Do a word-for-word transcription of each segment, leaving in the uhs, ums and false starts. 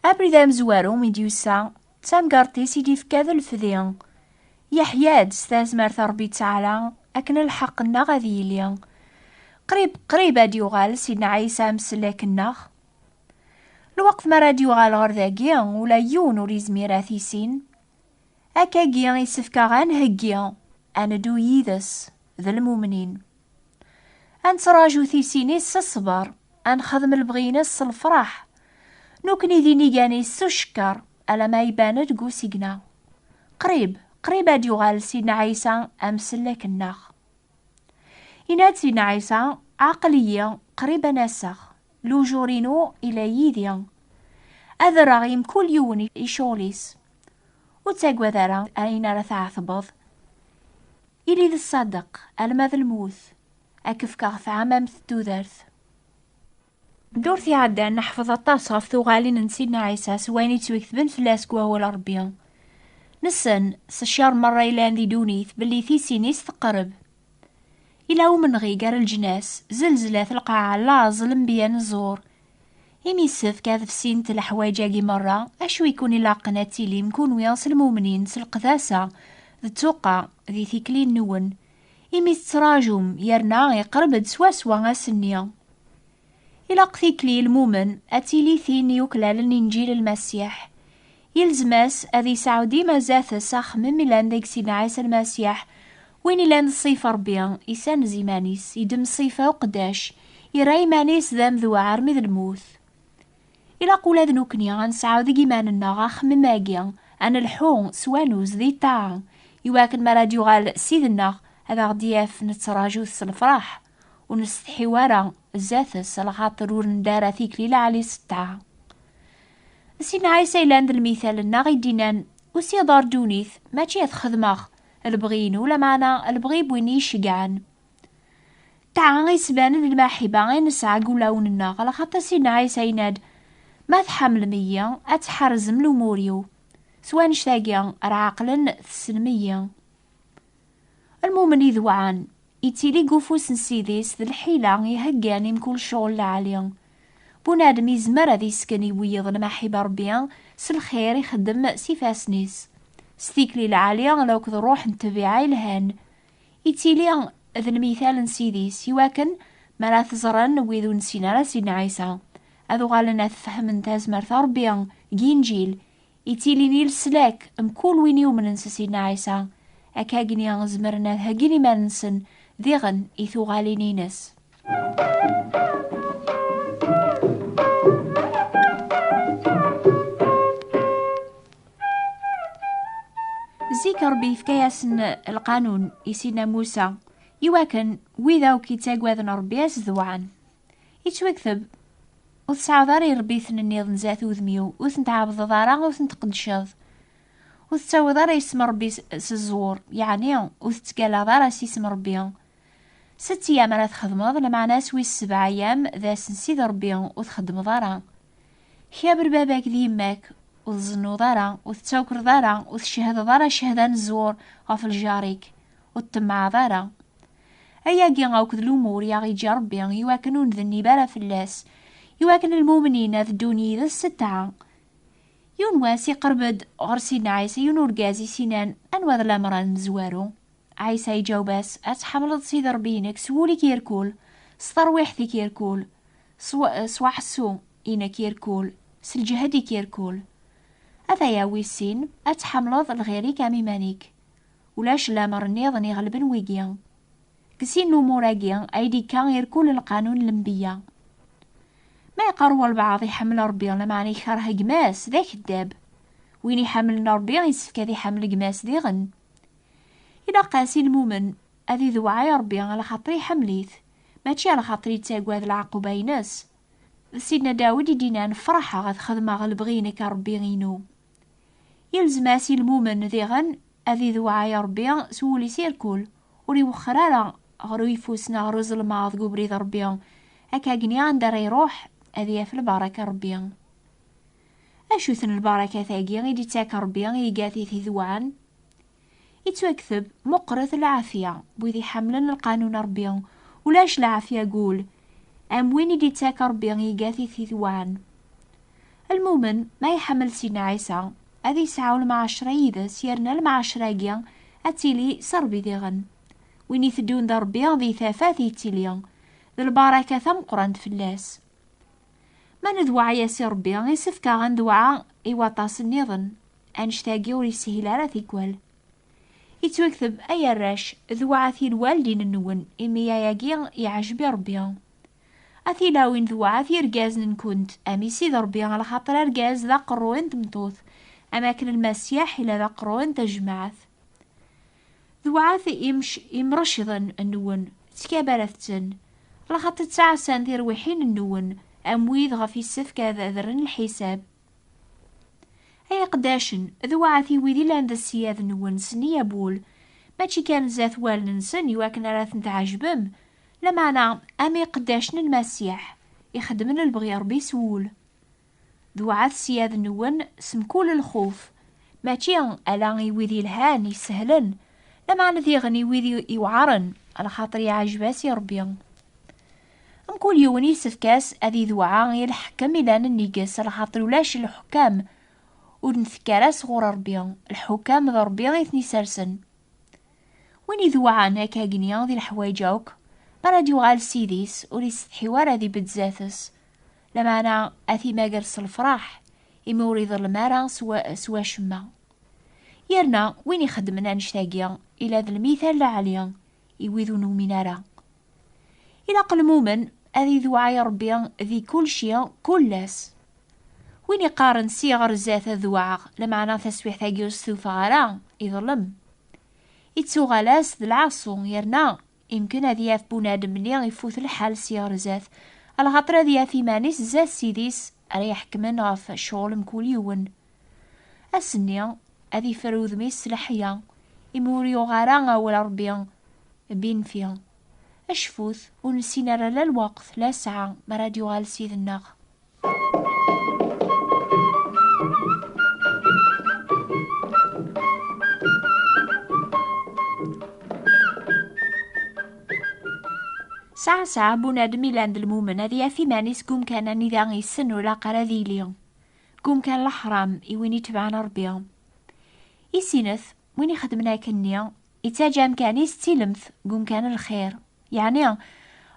Abrid amezwaru i d-yusa, d tamgerṭ-is i d-ifka d lefdi. Yeḥya-d s tazmert n Ṛebbi Ttaɛla akken lḥeqq-nneɣ ad yili. Qrib, qrib ad d-yuɣal Sidna Ɛisa amsellek-nneɣ. Lweqt mi ara d-yuɣal ɣer dagi, ula yiwen ur izmir ad t-issin. Akkagi, isefk-aɣ ad nheggi, ad neddu yid-s, d lmumnin. Ad nettraǧu tisin-is s ṣṣber, ad nexdem lebɣi-ines s lefraḥ. Nukni d inigan-is s ucekker, alamma iban-d deg usigna. Qrib, qrib ad d-yuɣal Sidna Ɛisa amsellek-nneɣ. Yenna-d Sidna Ɛisa: "Aql-iyi qrib ad n-aseɣ, lujur-inu ila yid-i. Ad rreɣ i mkul yiwen i ccɣel-is. Ur ttagad ara ayen ara tɛetbeḍ. Ili d ṣṣadeq alma d lmut, ad k-fkeɣ tɛamamt n tudert." Ddurt iɛeddan, neḥfeḍ aṭas ɣef tuɣalin n Sidna Ɛisa s wayen yettwaketben fell-as deg wawal n Ṛebbi. Nessen s ccer merra yellan di ddunit belli tisin-is teqreb. Ila umenɣi gar leǧnas, zelzlat lqaɛa, laẓ, lenbiya n ẓẓur. Imi yessefk ad fsint leḥwayeǧ-agi merra, acu i kun-ilaqen ad tilim kunwi s lmumnin s leqdasa d tuqa di tikli-nwen? Imi tettraǧum, yerna iqreb-d swaswa ass-nni. Ilaq tikli i lmumen ad tili tin yuklalen Inǧil n Lmasiḥ. Yelzem-as ad yesɛu dima zdat-s axemmem ilan deg Sidna Ɛisa Lmasiḥ, win ilan d ṣṣifa Ṛebbi, isanez iman-is, idem ṣṣifa uqeddac, irra iman-is d amedwaɛ armi d lmut. Ilaq ula d nekkni ad nesɛu deg iman-nneɣ axemmem-agi, ad nelḥu s wanuz di ṭṭaɛa, iwakken mi ara d-yuɣal Ssid-nneɣ ad aɣ-d-yaf nettraǧu-t s lefraḥ, ur nsetḥi ara zdat-s, lxaṭer ur nedda ara tikli lɛali s ṭṭaɛa. Sidna Ɛisa yellan d lmital-nneɣ i d-innan: "Usiɣ-d ɣer ddunit, mačči ad xedmeɣ lebɣi-inu, lameɛna lebɣi n win i yi-iceggɛen." Ṭṭaɛa isbanen d lmaḥiba i nesɛa deg wulawen-nneɣ, lxaṭer Sidna Ɛisa yenna-d: "Ma tḥemmlem-iyi, ad tḥerzem lumur-iw." S wannect-agi ara ɛeqlen tessnem-iyi. Lmumen idewɛen, ittili deg ufus n Ssid-is d lḥila iheggan i mkul ccɣel lɛali. Bunadem izmer ad isken i wiyeḍ lmaḥiba Ṛebbi s lxir ixeddem s ifassen-is, s tikli lɛali akked ṛṛuḥ n ṭṭbiɛa yelhan. Ittili d lmital n Ssid-is, iwakken mi ara t-ẓren wid ur nessin ara Sidna Ɛisa, ad uɣalen ad t-fehmen tazmert n Ṛebbi deg Inǧil, ittilin i leslak mkul win yumnen s Sidna Ɛisa, akkagni zemren ad heggin iman-nsen diɣen i tuɣalin-ines. Zik Ṛebbi yefka-yasen lqanun i Sidna Musa, iwakken wid akk yettaggaden Ṛebbi ad s-dewɛen. Yettwakteb: "Ur tesɛiḍ ara iṛebbiten nniḍen zdat udem-iw, ur ten-tɛebdeḍ ara, ur ten-tqeddceḍ. Ur tettawiḍ ara isem n Ṛebbi s, s ẓẓur, yeɛni ur tettgallaḍ ara s isem n Ṛebbi. Sett yyam ara txedmeḍ, lameɛna ass wis sebɛa yyam d ass n Sidi Ṛebbi, ur txeddmeḍ ara. Kaber baba-k d yemma-k, ur tzennuḍ ara, ur tettawkreḍ ara, ur tcehhdeḍ ara cchada n zzur ɣef ljar-ik, ur tṭemmɛeḍ ara." Ayagi akked lumur i aɣ-iǧǧa Ṛebbi iwakken ur ndennib ara fell-as, iwakken lmumnin ad ddun yid-s s ttɛa. Yiwen wass iqerreb-d ɣer Sidna Ɛisa yiwen urgaz i s-innan: "Anwa d lameṛ amezwaru?" Ɛisa iǧaweb-as: "Ad tḥemmleḍ Sidi Ṛebbi-inek s wul-ik irkul, s terwiḥt-ik irkul, s wa-, s waḥessu-inek irkul, s lǧehd-ik irkul. Ataya wis sin, ad tḥemmleḍ lɣir-ik am iman-ik. Ulac lameṛ nniḍen iɣelben wigi." Deg sin n umur-agi ay d-ikka irkul lqanun n lenbiya. Ma yeqqar walbeɛḍ iḥemmel Ṛebbi, lameɛna ikerh gma-s, d akeddab. Win iḥemmlen Ṛebbi, yessefk ad iḥemmel gma-s diɣen. Ilaq-as i lmumen ad idewɛa i Ṛebbi, ala xaṭer iḥemmel-it, mačči ala xaṭer yettagad leɛquba-ines. D Sidna Dawed i d-innan: "Ferḥeɣ ad xedmeɣ lebɣi-inek a Ṛebbi-inu." Yelzem-as i lmumen diɣen ad idewɛa i Ṛebbi s wul-is irkul, ur iwexxer ara ɣer uyeffus neɣ ɣer uzelmaḍ deg ubrid n Ṛebbi, akkagni anda ara iṛuḥ ad yaf lbaraka n Ṛebbi. Acu-ten lbarakat-agi i d-ittak Ṛebbi i igat i t-idewɛen? Ittwakteb: "Meqqret lɛafya n wid iḥemmlen lqanun n Ṛebbi, ulac lɛafya deg wul am win i d-ittak Ṛebbi i igat i t-idewɛen." Lmumen, ma iḥemmel Sidna Ɛisa, ad yesɛu lemɛacra yid-s, yerna lemɛacra-agi ad tili s Ṛebbi diɣen. Win iteddun d Ṛebbi di tafat yettili, d lbaraka tameqqrant fell-as. Ma nedweɛ-as i Ṛebbi, isefk-aɣ ad nedweɛ i waṭas nniḍen, annect-agi ur yeshil ara tikwal. Yettwakteb, ay arrac, dewɛat i lwaldin-nwen, imi ayagi yeɛjeb i Ṛebbi. A tilawin, dewɛat irgazen-nkent, am i Sidi Ṛebbi, alaxaṭer argaz d aqerruy n tmeṭṭut, am akken Lmasiḥ ila d aqerruy n tejmaɛt. Dewɛat imc-, imrecḍen-nwen, ttkabarat-ten, alaxaṭer ttɛassan tirwiḥin-nwen, am wid ɣef yessefk ad adren lḥisab. Ay iqeddacen, dewɛat i wid illan d ssiyad-nwen s nniya n wul, mačči kan zdat wallen-nsen iwakken ara ten-tɛejbem, lameɛna am iqeddacen n Lmasiḥ, ixeddmen lebɣi n Ṛebbi s wul. Dewɛat ssiyad-nwen s mkul lxuf, mačči ala i wid ilhan, isehlen, lameɛna diɣen i wid i-, iweɛren, alaxaṭer iɛejb-as i Ṛebbi. Mkul yiwen yessefk-as ad idewɛa i lḥekem ilan nnig-s, alaxaṭer ulac lḥukam ur ntekk ara sɣur Ṛebbi, lḥukam d Ṛebbi i ten-isersen. Win idewɛen akkagni di leḥwayeǧ akk, mi ara d-yuɣal Ssid-is, ur isetḥi ara ad ibedd zdat-s, lameɛna ad t-imager s lefṛaḥ, imi ur iḍellem ara s wa-, s wacemma. Yerna win ixeddmen annect-agi, ila d lmital lɛali i wid ur numin ara. Ilaq lmumen ad idewɛa i Ṛebbi di kulci, kul ass. Win iqqaren siɣ ar zdat ad dewɛeɣ, lameɛna taswiḥt-agi ur stufaɣ ara, iḍlem. Ittuɣal-as d lɛaṣu, yerna imken ad yaf bunadem-nni ifut lḥal siɣ ar zdat, alaxaṭer ad yaf iman-is zdat Ssid-is ara iḥekmen ɣef ccɣel mkul yiwen. Ass-nni, ad ifer udem-is s leḥya, imi ur yuɣ ara awal Ṛebbi binfi. Acfut, ur nessin ara la lweqt, la ssaɛa, mi ara d-yuɣal Ssid-nneɣ. Saɛa saɛa, bunadem ilan d lmumen ad yaf iman-is deg umkan anida yessen ur ilaq ara ad yili, deg umkan leḥram i win itebɛen Ṛebbi. Isinef, win ixedmen akkenni, ittaǧǧa amkan-is d tilemt deg umkan n lxir. Yeɛni,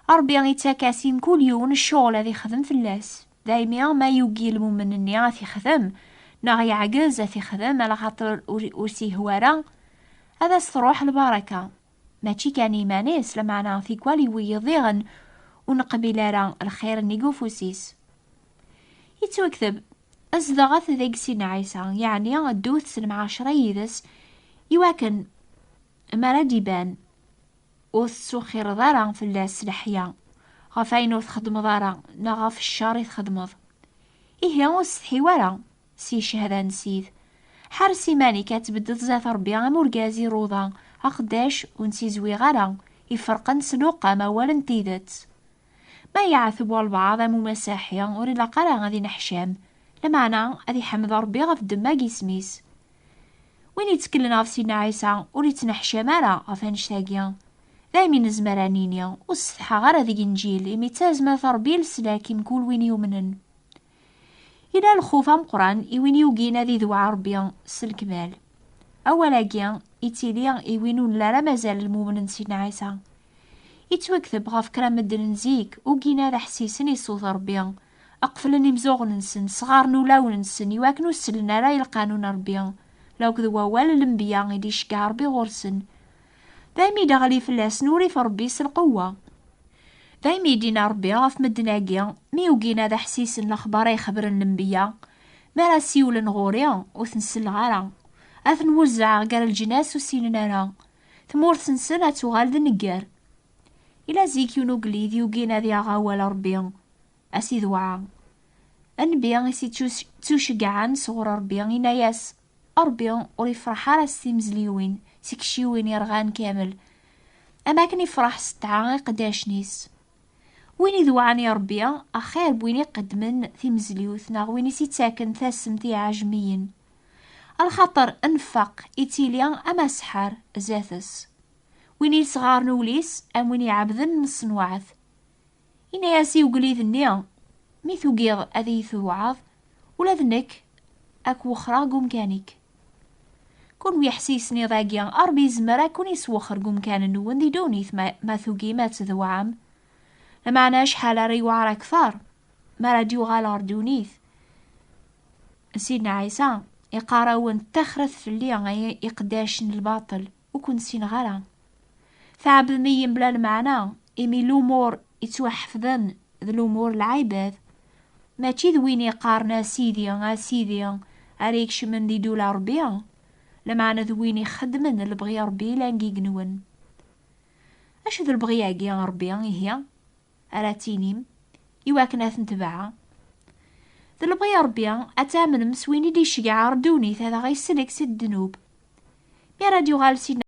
Ṛebbi ittak-as i mkul yiwen ccɣel ad ixdem fell-as. Daymi ma yugi lmumen-nni ad t-ixdem, neɣ yeɛgez ad t-ixdem, alaxaṭer ur, ur s-yehwa ara, ad as-truḥ lbaraka. Mačči kan i iman-is, lameɛna tikwal i wiyiḍ diɣen ur neqbil ara lxir-nni deg ufus-is. Yettwakteb, zedɣet deg Sidna Ɛisa, yeɛni ddut s lemɛacra yid-s, iwakken mi ara d-iban, ur tettuxireḍ ara fell-as s leḥya, ɣef ayen ur txeddmeḍ ara, neɣ ɣef ccer i txeddmeḍ. Ihi ur setḥi ara si ccehda n Ssid. Ḥares iman-ik ad tbeddeḍ zdat Ṛebbi am urgaz iruḍa, aqeddac ur nettizwiɣ ara, iferqen s luqam awal n tidet. Ma yeɛteb walbeɛḍ am umasiḥi, ur ilaq ara ad ineḥcam, lameɛna ad iḥemmed Ṛebbi ɣef ddemma n yisem-is. Win yetteklen ɣef Sidna Ɛisa ur yettneḥcam ara ɣef annect-agi. Daymi nezmer ad nini, ur setḥaɣ ara deg Inǧil, imi d tazmert n Ṛebbi i leslak i mkul win yumnen. Yella lxuf ameqqran i win yugin ad idewɛa Ṛebbi s lekmal. Awal-agi yettili i win ur nelli ara mazal lmumen n Sidna Ɛisa. Yettwakteb ɣef kra n medden n zik, ugin ad ḥsisen i ṣṣut n Ṛebbi, qeflen imeẓẓuɣen-nsen, sɣaren ulawen-nsen, iwakken ur sellen ara i lqanun n Ṛebbi, lakked wawal n lenbiya i d-iceggeɛ Ṛebbi ɣur-sen. Daymi d-iɣli fell-asen urrif n Ṛebbi s lqewwa. Daymi i d-yenna Ṛebbi ɣef medden-agi, mi ugin ad ḥsisen lexbar ay xebren lenbiya, mi ara siwlen ɣur-i, ur ten-selleɣ ara. Ad ten-wezzɛeɣ gar leǧnas ur ssinen ara. Tmurt-nsen ad tuɣal d nnger. Ila zik yiwen ugellid yugin ad yaɣ awal Ṛebbi, ad s-idewɛa. Nnbi i s-ittus-, ittuceggɛen sɣur Ṛebbi, yenna-yas, Ṛebbi ur ifreḥ ara s timezliwin, tikciwin yerɣan kamel, am akken ifreḥ s ttɛa iqeddacen-is. Win idewɛen i Ṛebbi, axir n win iqeddmen timezliwt neɣ win i s-ittaken tassemt i iɛejmiyen. Alaxaṭer nnfaq ittili am aseḥḥar zdat-s. Win yesɣaren ul-is am win iɛebden leṣnuɛat. Yenna-yas i ugellid-nni, mi tugiḍ ad iyi-tewɛeḍ, Ula d nekk, ad k-wexxreɣ deg umkan-ik. Kunwi ḥsisniḍ-agi, Ṛebbi yezmer ad ken-iswexxer deg umkan-nwen di ddunit ma, ma tugim ad tedweɛem. Lameɛna acḥal ara yewɛer akteṛ mi ara d-yuɣal ɣer ddunit. Sidna Ɛisa iqqar-awen: "Ṭṭixret fell-i, ay iqeddacen n lbaṭel, ur ken-ssineɣ ara. Tɛebdem-iyi mebla lmeɛna, imi lumuṛ ittwaḥefḍen d lumuṛ n lɛibad." Mačči d win iqqaren: "A Sidi, a Sidi", ara ikecmen di ddula n Ṛebbi, lameɛna d win ixeddmen lebɣi n Ṛebbi yellan deg yigenwen. Acu d lebɣi-agi n Ṛebbi, ihi, ara tinim, iwakken ad ten-tebɛa? D lebɣi n Ṛebbi ad tamnem s win i d-iceggeɛ ɣer ddunit ad aɣ-isellek si ddnub. Mi ara d-yuɣal Sidna